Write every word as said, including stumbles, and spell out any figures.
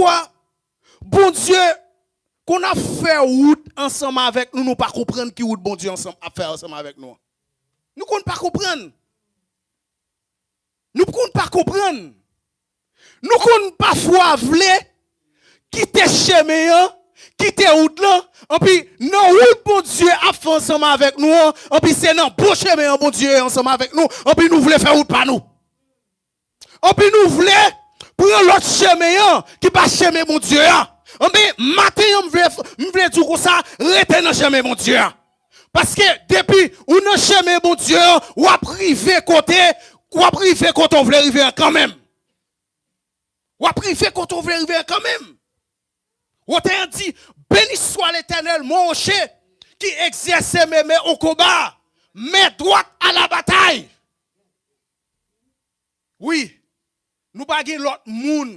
Pafwa, Bondye konn ap fè wout ansanm avèk nou, nou pa konprann ki wout Bondye ansanm, ap fè ansanm avèk nou an. Nou konn pa konprann. Nou konn pa konprann. Nou konn pafwa vle kite chemen an, kite wout lan, anpi nan wout Bondye ap fè ansanm avèk nou an, anpi se nan bon chemen an Bondye ye ansanm avèk nou, anpi nou vle fè wout pa nou. Anpi nou vle pran lòt chemen an ki pa chemen Bondye a. Anpi maten an, m vle, m vle di w konsa, rete nan chemen Bondye a. Paske depi ou nan chemen Bondye an, w ap rive kote, w ap rive kote w vle rive an kanmenm. W ap rive kote w vle rive an kanmenm. Wotè an di, Béni soit l'Éternel, mon rocher, qui exerce mes mains au combat, mes doigts à la bataille. Wi, nou pa gen lòt moun